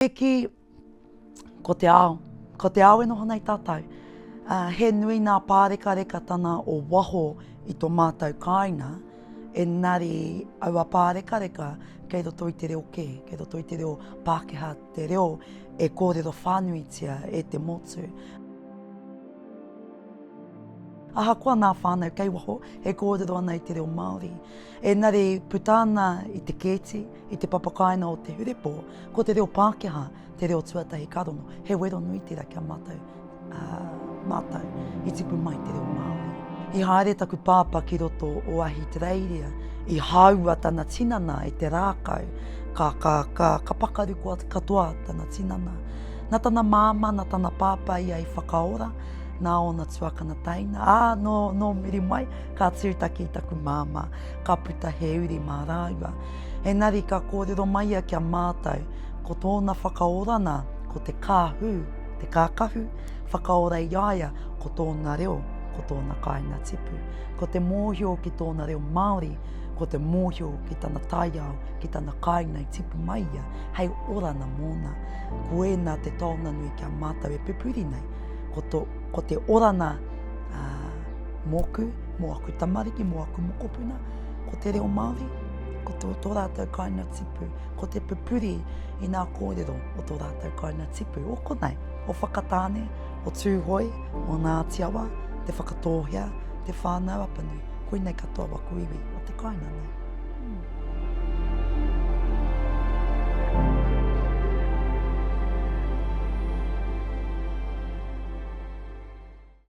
E kī, ko te ao, ko te ao e noho nei tātou. He nui nā pārekarekatana o waho i tō mātou kāinga, engari aua pārekareka kei roto i te reo kē, kei roto i te reo Pākehā, te reo e kōrero whānuitia e te motu. Ahakoa nā whānau kei waho e kōrero ana i te reo Māori, engari puta ana i te kēti, i te papakāinga o Te Hurepō, ko te reo Pākehā te reo tuatahi ka rongo. He wero nui tērā ki a mātou, ā, mātou i tipu mai te reo Māori. I haere taku pāpā ki roto o Ahitereiria, i hāua tana tinana e te rākau, ka, ka, ka, ka pakaru katoa tana tinana. Nā tana māmā, nā tana pāpā ia i whakaora, nā ōna tuakana teina, ā, nō, nō muri mai, ka tūtaki i taku māmā, ka puta he uri mā rāua. Engari ka kōrero mai ia ki a mātou, ko tōna whakaorana ko te kāhu, te kākahu, whakaora i a ia ko tōna reo, ko tōna kāinga tipu. Ko te mōhio ki tōna reo Māori, ko te mōhio ki tana taiao, ki tana kāinga i tipu mai ia, hei orana mōna. Ko ēnā te taonga nui ki a mātou e pupuri nei, ko, to, ko te orana ā, mōku, mō aku tamariki, mō aku mokopuna, ko te reo Māori, ko tō, tō rātou kāinga tipu, ko te pupuri i ngā kōrero o tō rātou kāinga tipu, o konei, o Whakatāne, o Tūhoe, o Ngāti Awa, Te Whakatōhea, Te Whānau-a-Apanui, koinei katoa waku iwi o te kāinga nei. Mm.